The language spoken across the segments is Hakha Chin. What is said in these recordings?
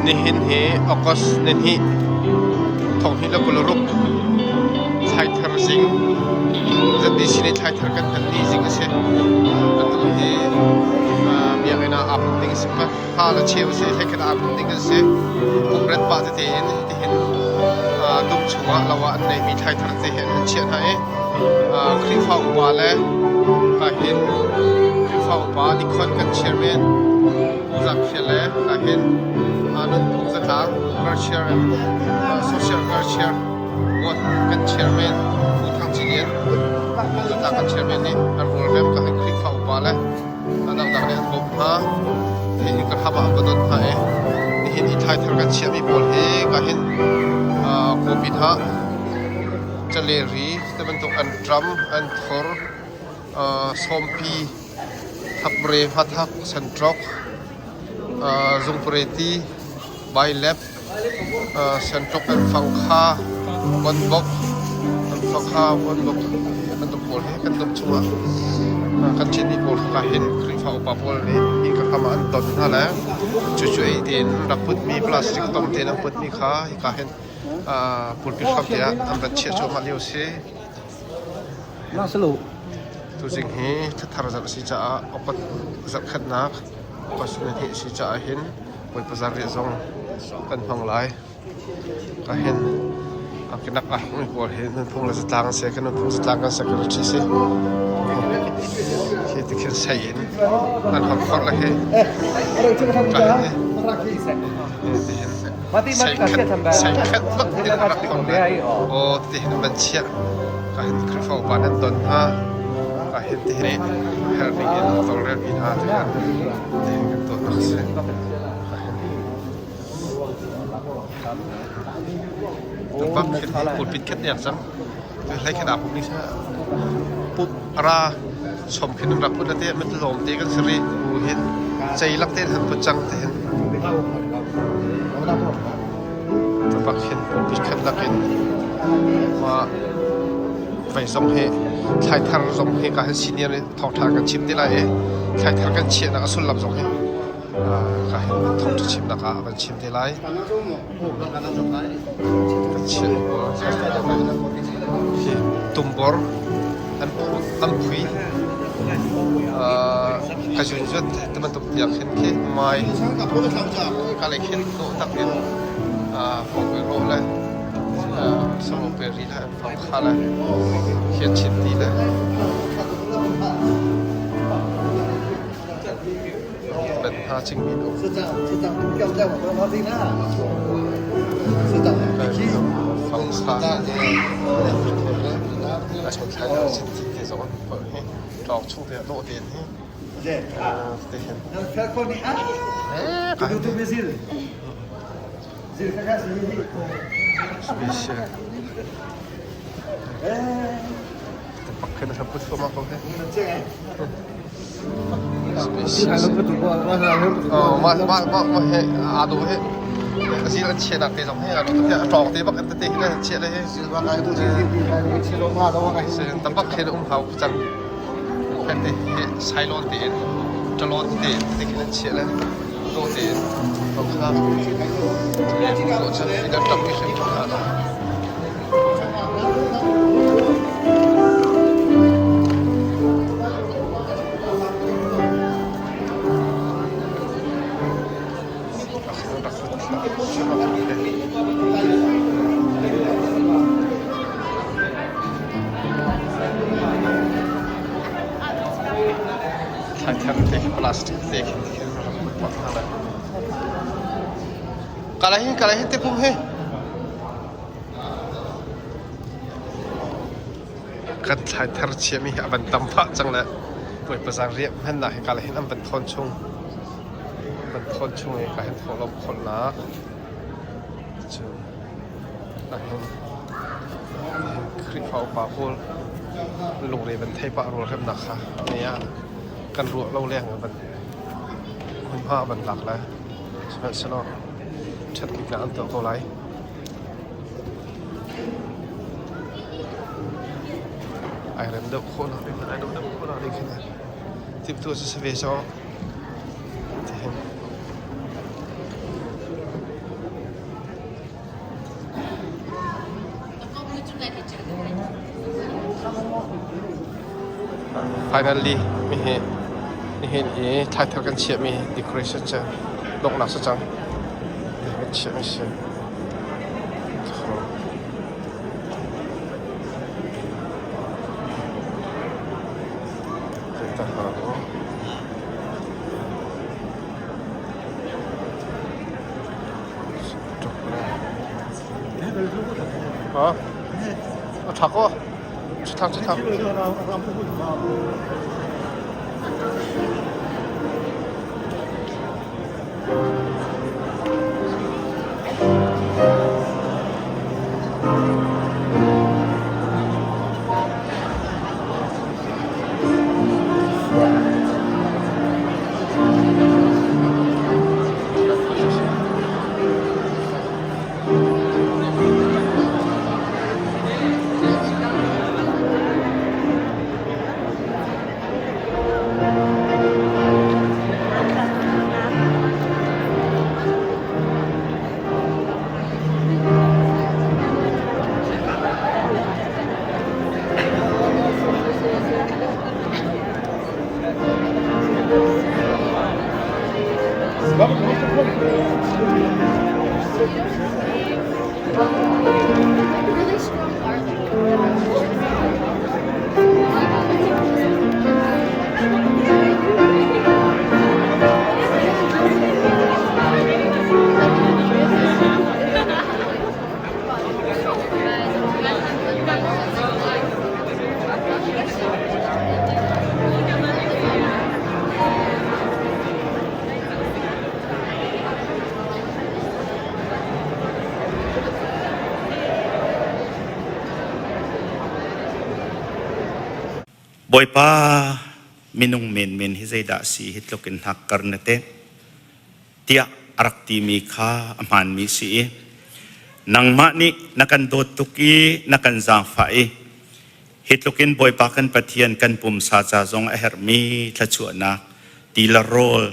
Nihin hi August nihnih thonghnih le 26 thlaithar zing ZBC nih thlaithar kan hman ni zing a si. Atu hi biakinn ah aa pum ding a si. Fa le cheu si hlei aa pum ding an si. Pumret pah tete in hitihin dum chungah lo ah an neihmi thlaithar te hi an hun chiah hna i Khrihfa upa le kahin Khrihfa upa Nikon kan chairman Pu Za Khia le kahin nunphung zatlang culture and social culture board kan chairman Pu Thang Ci Lian nunphung zatlang kan chairman nih an rualrem kahin Khrihfa upa le a dangdang nih an bawmh hna. Hi ka hram ah an va don hna i nihin i thlaithar kan chiahmi pawl hi ka hin kawpin ah caleri te bantuk an ṭam, an thor, sawmpi, thapre, hmathak, senṭok, zungpureti, bailep, Senṭok an fang kha bonbok an fang kha bonbok bantuk pawl hi kan dum chungah kan chinmi pawl kha hin Khrihfa upa pawl nih hi ka kam ah an ton hna le cucu ei tein rak putmi plastic tom tein an putmi kha hika hin pulpit hram te ah an van chiah cuahmah lio si. Tuzing hi thla zarh a si caah upat zarhkhatnak upat hnih a si caah hin Bawipa zanriah zong kan hmang lai. Ka hin kinak ah mi pawl hi nunphung le zatlang an si. Kan nunphung zatlang kan secretary si. Hi ti khin sei in an hong khor le hi. Ka hin hi. Ti hin sei khat bak in rak khor le aw ti hin ban chiah. Ka hin Khrihfa upa nan don hna. Ka hin ti hin herh ning in tawlrel mi hna ti hin. Kan tuahnak a si. Bak khin hi pulpit khat nek cang. Tu hlei khat aa pum ni sa pup ra som khin rak put te mit lawm te kan siri u hin chei lak te han put cang te hin. Bak hin pulpit khat lakin ma vei zong hi thlaithar zong hi ka hin senior thawngṭha kan chim te lai i thlaithar kan chiahnak a sullam zong hi ka hin thawngṭha chimnak ah kan chim te lai. Kan chiah hi tumbor an an phui ka zun zut te bantuk tiang khin khi mai ka lei khin dawh tak in fongpui rawh le sanglo pe ri le fang kha le hian chin ti le Ben hna cingmi nu. Fang kha a chon thlai le chin ti te zong hi tlawng chung te dawh ten hi te hin. Special. Pak kena sabut ko ko he. Special. Oh, ma ma ma ma he ado he. Azil an chia nak te zong he ado te tong te bak te hin an chia le he. Tabak he um hau cang. Te he sailon te in talon te te khin an chia le. Do te in. Kha. Do chan ida tam mi hrim kha lo. Thlaithar te khi plastic te khin khin rak put pah hna lai. Kalahin kalahin te pum he. Kan thlaithar chiami hi a van tam phah cang le Bawipa zaangriah hmannak hi kala hin an van thawn chung. An van thawn chung i ka hin thawhlawm kholhnak. Cun ka hin Khrihfa upa pawl lungre van thei pah rual remnak kha nei ah kan ruah lo leng van hmunhma van lak le sihmanhsehlaw ṭhatbiknak an tuah ko lai. Ai rem deuh khawhnak ding ai dawh deuh khawhnak ding khin timhtuah cu si ve sawh. Tihin. Finally hihi nihin i thlaithar kan chiahmi decoration cu donghnak si cang. Kan chiahmi si. A ṭha ko. Ṭha ṭha. Bawipa minung menmen hi zeidah si hi tluk in hnakkar na te tiah a rak timi kha a hmaanmi si i nangmah nih na kan dawt tuk i na kan zaangfah i hi tluk in Bawipa kan Pathian kan pumsa ca zong a herhmi thluachuahnak ti le rawl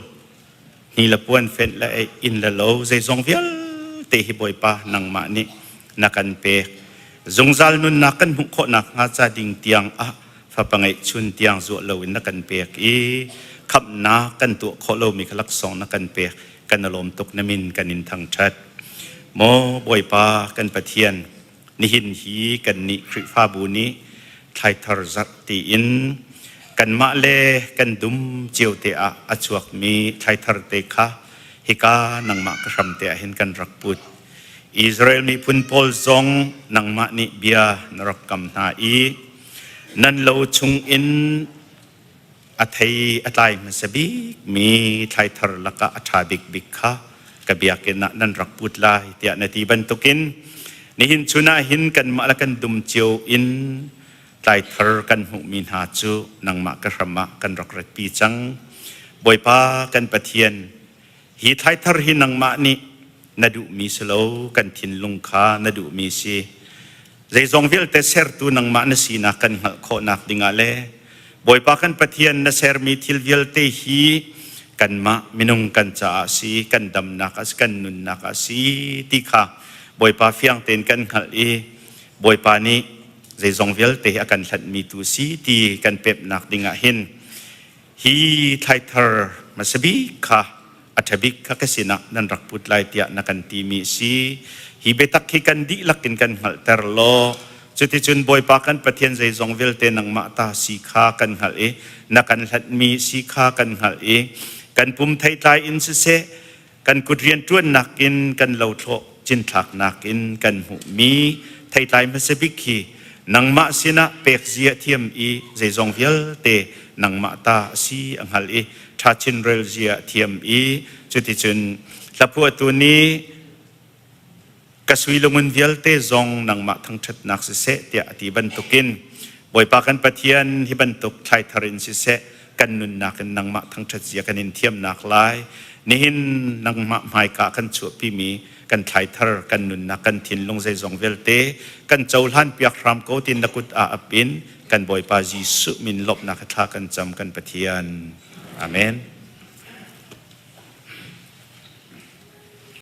Ni le puan fenh le ei inn le lo zeizong vialte hi Bawipa nangmah nih na kan pek. Zungzal nunnak kan hmuh khawh nakhnga ca ding tiang ah fapa ngeihchun tiang zuah loin na kan pek i khamhnak kan tuah khawh lomi kha laksawng na kan pek. Kan i lawm tuk na min kan in thangṭhat. Maw Bawipa kan Pathian, nihin hi kannih Khrihfabu nih thlaithar zarh tiin kanmah le kan dum cio te ah a chuakmi thlaithar te kha hika nangmah ka hram te ah hin kan rak put. Israel miphun pawl zong nangmah nih bia na rak kam hna i nan lo chungin a thei a tlai hmasa bikmi thlaithar lakah a ṭha bikbik kha ka biakinn ah nan rak put lai tiah na ti bantukin nihin chun ah hin kanmah le kan dum cio in tlaithar kan hmuhmi hna cu nangmah ka hram ah kan rak ratpi cang. Bawipa kan Pathian, hi thlaithar hi nangmah nih na duhmi si lo, kan thinlung kha na duhmi si. Zeizong vialte sertu nangmah na sinak kan hngalh khawhnak dingah le Bawipa kan Pathian na sermi thil vialte hi kanmah minung kan caah si, kan damnak a si, kan nunnak a si ti kha Bawipa fiang tein kan hngalh i Bawipa nih zeizong vialte hi a kan hlanhmi tu si ti kan pemhnak dingah hin hi thlaithar hmasa bik kha a ṭha bik kha ka sinah nan rak put lai tiah na kan timi a si. Hi biatak hi kan dihlak in kan hngalhter law, cuticun Bawipa kan Pathian zeizong vialte nangmah ta si kha kan hngalh i na kan hlatmi si kha kan hngalh i kan pum theitlai in siseh, kan kut rianṭuannak in kan lothlawh cinthlaknak in kan hmuhmi theitlai hmasa bik hi nangmah sinah pek zia thiam i zeizong vialte nangmah ta a si a hngal i ṭha chin rel zia a thiam i cuticun hlaphuahtu nih ka sui lungun vialte zong nangmah thangṭhatnak siseh tiah a ti bantukin Bawipa kan Pathian hi bantuk thlaithar in siseh kan nunnak in nangmah thangṭhat zia kan in thiamnak lai nihin nangmah hmaika kan chuahpimi kan thlaithar kan nunnak kan thinlung zeizong vialte kan cohlan piak hram ko tin na kut ah ap in kan Bawipa Jesuh min lawmhnak thla kan cam kan Pathian. Amen.